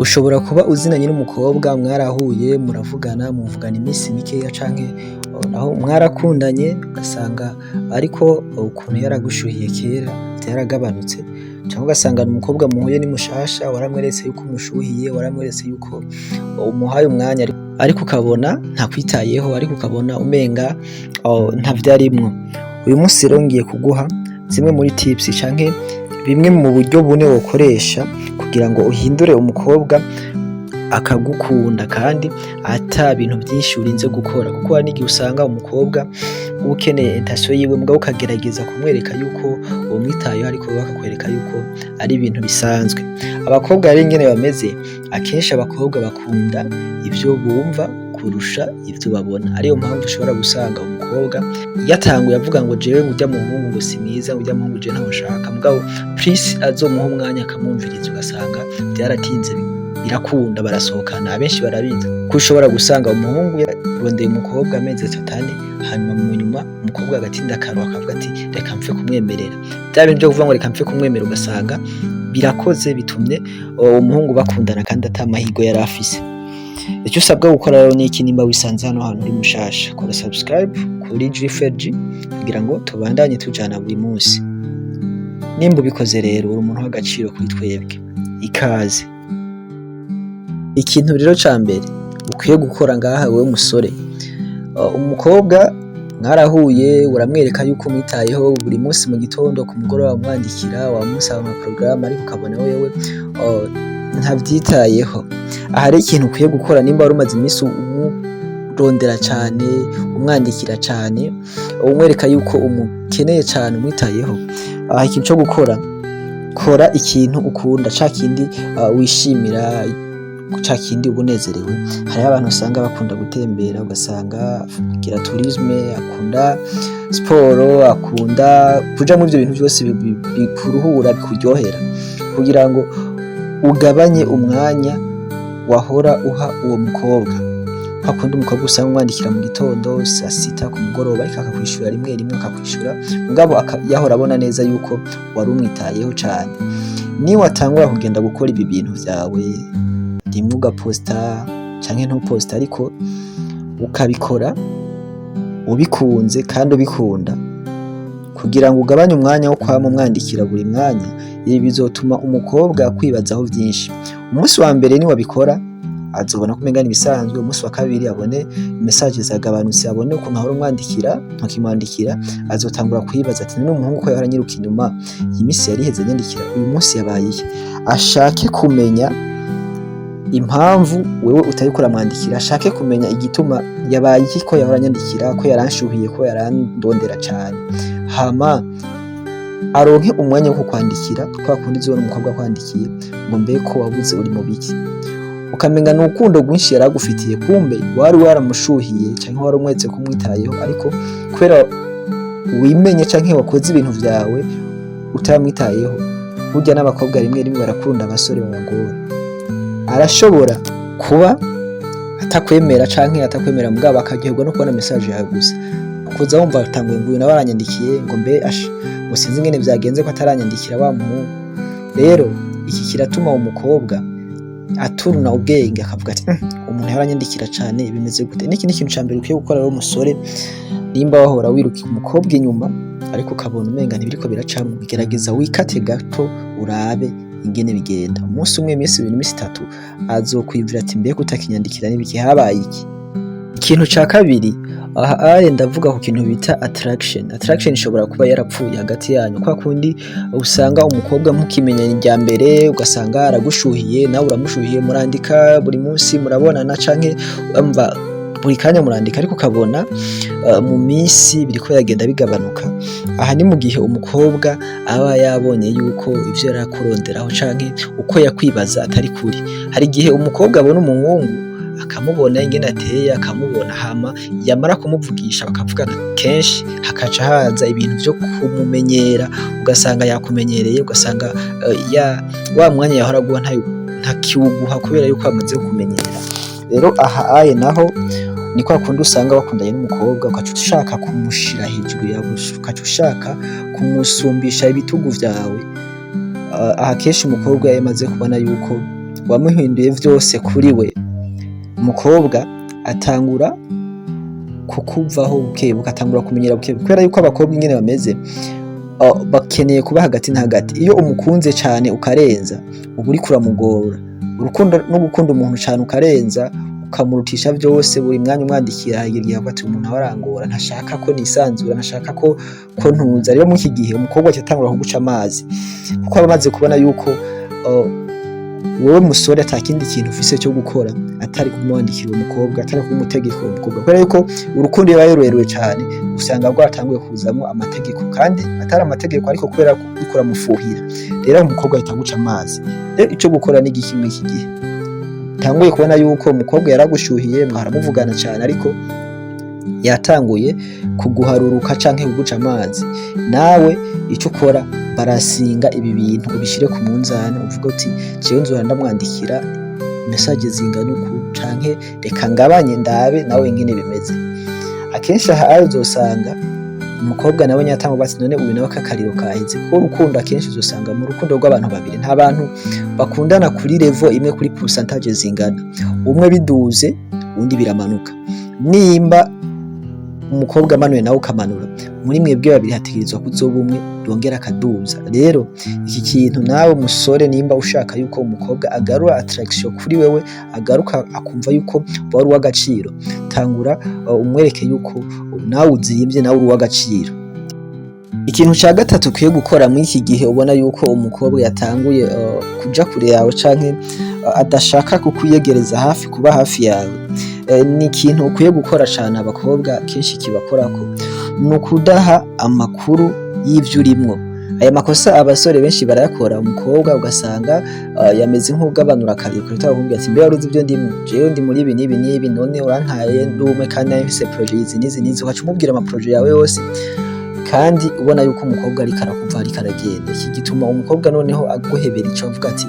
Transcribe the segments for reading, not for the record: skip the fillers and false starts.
Ushobora kuba uzinanye n'umukobwa, mwarahuye, muravugana, muvugana iminsi mikeya, canke naho mwarakundanye, ugasanga ariko ukuntu yaragushuhiye kera vyaragabanutse, canke ugasanga n'umukobwa muhuye ni mushasha, waramweretse yuko umushuhiye, waramweretse yuko umuhaye umwanya, ariko ukabona ntakwitayeho, ariko ukabona umenga ntavyarimwo. Uyu munsi rero ngiye kuguha zimwe muri tips canke bimwe mu buryo bune wokoresha kugira ngo uhindure umukobwa akagukunda, kandi ata bintu vyinshi urinze gukora, kuko hari n'igihe usanga umukobwa uba ukeneye attention yiwe, mugabo ukagerageza kumwereka yuko umwitayeho, ariko we akakwereka yuko ari ibintu bisanzwe. Abakobwa rero ingene bameze, akenshi abakobwa bakunda ivyo bumva kurusha ivyo babona. Ariyo mpamvu ushobora gusanga umukobwa yatanguye avuga ngo jewe ngo urya muhungu ngo si mwiza, ngo urya muhungu jewe ntawe nshaka, mugabo plus azomuha umwanya akamwumviriza, ugasanga vyaratinze birakunda, barasohokana. Abenshi barabizi ko ushobora gusanga umuhungu yarondeye umukobwa amezi 3, 4, hanyuma mu nyuma umukobwa agatinda akaruha, akavuga ati reka mpfe kumwemerera. Vya bintu vyo kuvuga ngo reka mpfe kumwemerera, ugasanga birakoze, bitumye uwo muhungu bakundana kandi ata mahirwe yari afise. Ico usabwa gukora rero niki? Nimba wisanze hano hantu uri mushasha, kora subscribe kuri GFG kugira ngo tubandanye tujana buri munsi. Nimba ubikoze rero, uri umuntu w'agaciro kuri twebwe, ikaze. Ikintu rero ca mbere ukwiye gukora ngaha, wewe musore, umukobwa mwarahuye, uramwereka yuko umwitayeho buri munsi, mu gitondo, ku mugoroba, wamwandikira, wamusaba amaporogaramu, ariko ukabona wewe ntavyitayeho. Aha rero ikintu ukwiye gukora, nimba wari umaze iminsi umurondera cane, umwandikira cane, umwereka yuko umukeneye cane, umwitayeho, aha ikintu co gukora, kora ikintu ukunda, ca kindi wishimira, ca kindi uba unezerewe. Hariho abantu usanga bakunda gutembera, ugasanga agira tourisme, akunda siporo, akunda kuja muri ivyo bintu vyose bikuruhura, bikuryohera, kugira ngo ugabanye umwanya wahora uha uwo mukobwa. Kwa kundi umukobwa usanga umwandikira mu gitondo, sasita, ku mugoroba, ariko akakwishura rimwe rimwe, akakwishura, mugabo yahora abona neza yuko wari umwitayeho cane. Niwatangura kugenda gukora ibi bintu vyawe, rimwe ugaposta canke ntuposte, ariko ukabikora ubikunze kandi ubikunda, kugira ngo ugabanye umwanya wo kwama umwandikira buri mwanya, ibi bizotuma umukobwa akwibazaho vyinshi. Umunsi wa mbere niwabikora, azobona ko umenga nibisanzwe. Umunsi wa kabiri abone message zagabanutse, abone ukuntu ahora umwandikira ntukimwandikira, azotangura kwibaza ati none umuhungu ko yahora anyiruka inyuma, iyi minsi yari iheze anyandikira, uyu munsi yabaye iki? Ashake kumenya impamvu wewe utariko uramwandikira, ashake kumenya igituma yabaye iki, ko yahora anyandikira, ko yaranshuhiye, ko yarandondera cane, hama aronke umwanya wo kukwandikira. Kwa kundi uzobona umukobwa akwandikiye ngo mbe ko wabuze, uri mu biki? Ukamenga ni urukundo rwinshi yaragufitiye, kumbe wari waramushuhiye canke wari umweretse ko umwitayeho, ariko kubera wimenye canke wakoze ibintu vyawe utamwitayeho. Burya n'abakobwa rimwe rimwe barakunda abasore babagora. Arashobora kuba atakwemera canke atakwemera, mugabo akaryoherwa no kubona message yawe gusa. Kuza wumva atanguye ngo uyu nawe aranyandikiye, ngo mbe asha, ngo sinzi ingene vyagenze ko ataranyandikira wa muhungu. Rero iki kiratuma umukobwa aturuna ubwenge, akavuga ati umuntu yahora anyandikira cane, bimeze gute?" N'iki ni ikintu ca mbere ukwiye gukora rero umusore. Nimba wahora wiruka umukobwa inyuma, ariko ukabona umenga ntibiriko biracamwo, gerageza wikate gato, urabe ingene bigenda. Umunsi umwe, iminsi 2, iminsi 3, azokwiyumvira ati mbega utakinyandikira n'ibiki, habaye iki? Ikintu ca kabiri aha aye, ndavuga ku kintu bita attraction. Attraction ishobora kuba yarapfuye hagati yanyu. Kwa kundi usanga umukobwa mukimenyana irya mbere, ugasanga aragushuhiye, nawe uramushuhiye, murandika buri munsi, murabonana, canke umva buri kanya murandika, ariko ukabona mu minsi biriko biragenda bigabanuka. Aha ni mu gihe umukobwa aba yabonye yuko ivyo yarakuronderaho canke uko yakwibaza atari kuri. Hari igihe umukobwa abona umuhungu, akamubona ingene ateye, akamubona, hama yamara kumuvugisha, bakavugana kenshi, hakaca haza ibintu vyo kumumenyera, ugasanga yakumenyereye, ugasanga ya wa mwanya yahora aguha ntakiwuguha kubera yuko amaze kukumenyera. Rero aha aye naho ni kwa kundi usanga wakundanye n'umukobwa, ugaca ushaka kumushira hejuru yawe, ugaca ushaka kumusumbisha ibitugu vyawe. Aha kenshi umukobwa iyo amaze kubona yuko Wamuhinduye vyose kuri we. Umukobwa atangura kukuvaho bukebuke, atangura kumenyera bukebuke, kubera yuko abakobwa ingene bameze, bakeneye kuba hagati na hagati. Iyo umukunze cane ukarenza, uba uriko uramugora. Urukundo no gukunda umuntu cane ukarenza, ukamurutisha vyose, buri mwanya umwandikira, hagera igihe avuga ati: "Umuntu aba arangora, ntashaka ko nisanzura, ntashaka ko ntuza." Rero muri iki gihe umukobwa aca atangura kuguca amazi, kuko aba amaze kubona yuko wewe musore ata kindi kintu ufise cyo gukora atari kumwandikira uwo mukobwa, atari kumutegeka uwo mukobwa, kubera yuko urukundo iyo rubaye rurerure cane usanga rwatanguye kuzamwo amategeko, kandi atari amategeko, ariko kubera ko uriko uramufuhira. Rero umukobwa ahita aguca amazi. Rero ico gukora ni igiki muri iki gihe utanguye kubona yuko umukobwa yaragushuhiye, mwahora muvugana cane, ariko yatanguye kuguharuruka canke kuguca amazi? Nawe ico ukora, barasinga ibi bintu, ubishire ku munzani, uvuge uti: "Jewe nzohora ndamwandikira message zingana uku, canke reka ngabanye, ndabe nawe ingene bimeze." Akenshi aha uzosanga umukobwa nawe nyatangwa ati: "None uyu nawe kakariro kaheze." Kuko urukundo, akenshi uzosanga mu rukundo rw'abantu babiri, nta bantu bakundana kuri level imwe, kuri pourcentage zingana. Umwe biduze, undi biramanuka. Nimba umukobwa amanuye, nawe ukamanura, muri mwebwe babiri hategerezwa kuzoba umwe yongera akaduza. Rero iki kintu, nawe musore, nimba ushaka yuko umukobwa agarura attraction kuri wewe, agaruka akumva yuko wari uw'agaciro, tangura umwereke yuko nawe uzimvye, nawe uri uw'agaciro. Ikintu ca gatatu ukwiye gukora muri iki gihe ubona yuko umukobwa yatanguye kuja kure yawe canke adashaka kukwiyegereza hafi, kuba hafi yawe, ni ikintu ukwiye gukora cane, abakobwa kenshi kibakorako, ni ukudaha amakuru y'ivyo urimwo. Aya makosa abasore benshi barayakora. Umukobwa ugasanga yameze nk'ugabanura kabiri kurita, akakubwira ati: "Mbe waruzi ivyo ndimwo? Jewe ndi muri ibi n'ibi n'ibi, none urantaye ndumwe kandi nari mfise projet izi n'izi n'izi." Ugaca umubwira ama projet yawe yose, kandi ubona yuko umukobwa ariko arakuva, ariko aragenda. Iki gituma umukobwa noneho aguhebera ico, avuga ati: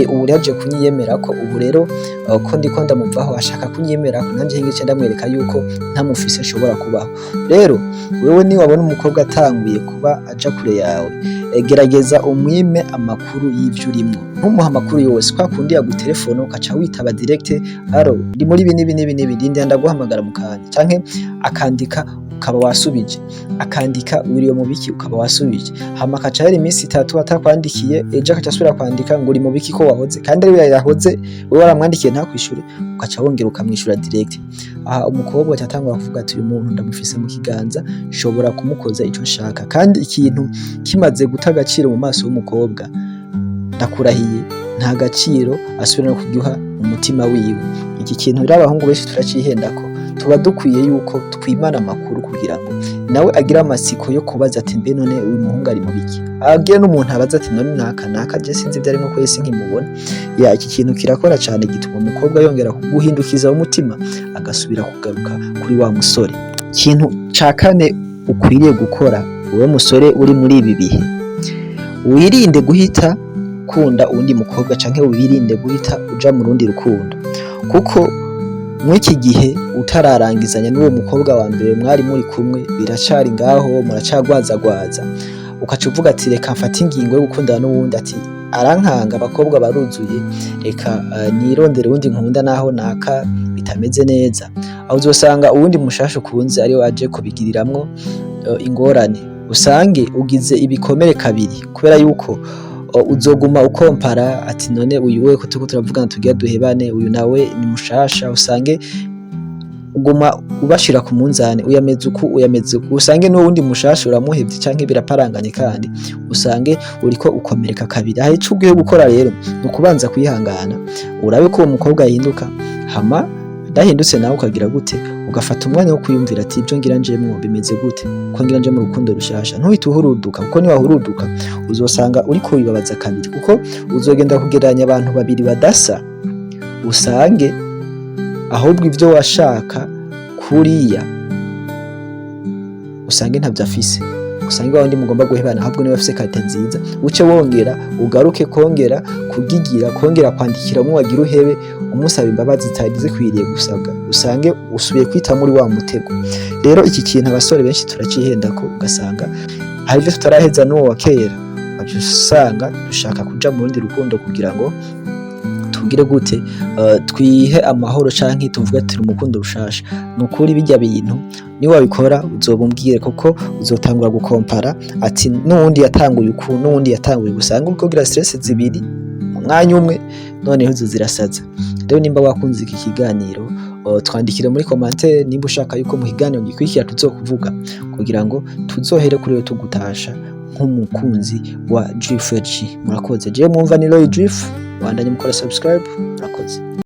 "Ubu yaje kunyiyemerako, ubu rero ko ndiko ndamuvaho ashaka kunyiyemerako, nanje hinge ndamwereka yuko ntamufise nshobora kubaho." Rero wewe niwabona umukobwa atanguye kuba aja kure yawe, gerageza umwime amakuru y'ivyo urimwo, ntumuhe amakuru yose. Kwa kundi yagutelefona ukaca witaba direct: "Allo, ndi muri ibi n'ibi n'ibi n'ibi, rindira ndaguhamagara mu kanya." Canke akandika ukaba wasubije, akandika "Wiriwe mu biki?" ukaba wasubije, hama akaca hera iminsi 3 atakwandikiye, ejo akaca asubira kwandika ngo "Uri mu biki ko wahoze?" Kandi ariwe yahoze, wewe waramwandikiye ntakwishure, ukaca wongera ukamwishura direct. Aha umukobwa aca atangura kuvuga ati: "Uyu muntu ndamufise mu kiganza, nshobora kumukoza ico nshaka." Kandi ikintu kimaze guta agaciro mu maso y'umukobwa, ndakurahiye, nta gaciro asubira no kuguha mu mutima wiwe. Iki kintu rero abahungu benshi turacihendako. Tuba dukwiye yuko twimana amakuru kugira ngo nawe agire amatsiko yo kubaza ati: "Mbe none uyu muhungu ari mu biki?" Agire n'umuntu abaza ati: "None naka naka je sinzi ivyo arimwo, ko sinkimubona." Ya, iki kintu kirakora cane, gituma umukobwa yongera kuguhindukiza umutima, agasubira kugaruka kuri wa musore. Ikintu ca kane ukwiriye gukora, wowe musore uri muri ibi bihe, wirinde guhita ukunda uwundi mukobwa canke wirinde guhita uja mu rundi rukundo, kuko mw'iki gihe utararangizanya n'uwo mukobwa wa mbere mwari muri kumwe, biracari ngaho, muracagwazagwaza, ukaca uvuga ati: "Reka mfate ingingo yo gukundana n'uwundi." Ati: "Arankanga, abakobwa baruzuye, reka nirondere uwundi nkunda naho naka bitameze neza." Aho uzosanga uwundi mushasha ukunze ariwe aje kubigiriramwo ingorane, usange ugize ibikomere kabiri, kubera yuko uzoguma ukompara ati: "None uyu we ko turiko turavugana tugira duhebane, uyu nawe ni mushasha." Usange uguma ubashira ku munzani, uyameze uku, uyameze uku, usange n'uwundi mushasha uramuhevye canke biraparanganye, kandi usange uriko ukomereka kabiri. Aha ico ugiye gukora rero ni ukubanza kwihangana, urabe ko uwo mukobwa yahinduka. Hama adahindutse nawe ukagira gute? Ugafata umwanya wo kwiyumvira ati: "Ibyo ngira njemwo bimeze gute, ko ngira nje mu rukundo rushasha?" Ntuhite uhuruduka, kuko niwahuruduka uzosanga uriko wibabaza kabiri, kuko uzogenda kugereranya abantu babiri badasa, usange ahubwo ivyo washaka kuriya usange ntavyo afise, usange wa wundi mugomba guhebana ahubwo niwe afise qualité nziza, uce wongera ugaruke kongera kugigira, kongera kwandikira umwe wagira uhebe, umusaba imbabazi zitari zikwiriye gusabwa, usange usubiye kwita muri wa mutego. Rero iki kintu abasore benshi turacihendako, ugasanga hari ivyo tutaraheza n'uwo wa kera, ugaca usanga dushaka kuja mu rundi rukundo kugira ngo turebe ko vyoba vyiza. Tugire gute? Twihe amahoro canke tuvuge turi umukundo rushasha. Nukuri bijya bintu ni wabikora uzoba umbwire, kuko uzotangura gukompara ati n'uwundi yatanguye uku, n'uwundi yatanguye, gusanga uriko ugira stress zibiri mu mwanya umwe, noneho izo zirasaza. Rero nimba wakunze iki kiganiro, twandikire muri commentaire nimba ushaka yuko mu kiganiro gikurikira tuzokuvuga, kugira ngo tuzohere kuri we tugutasha nk'umukunzi wa Drift. Murakoze. Jewe mwumva ni Roy Drift, bandanye mukora subscribe. Murakoze.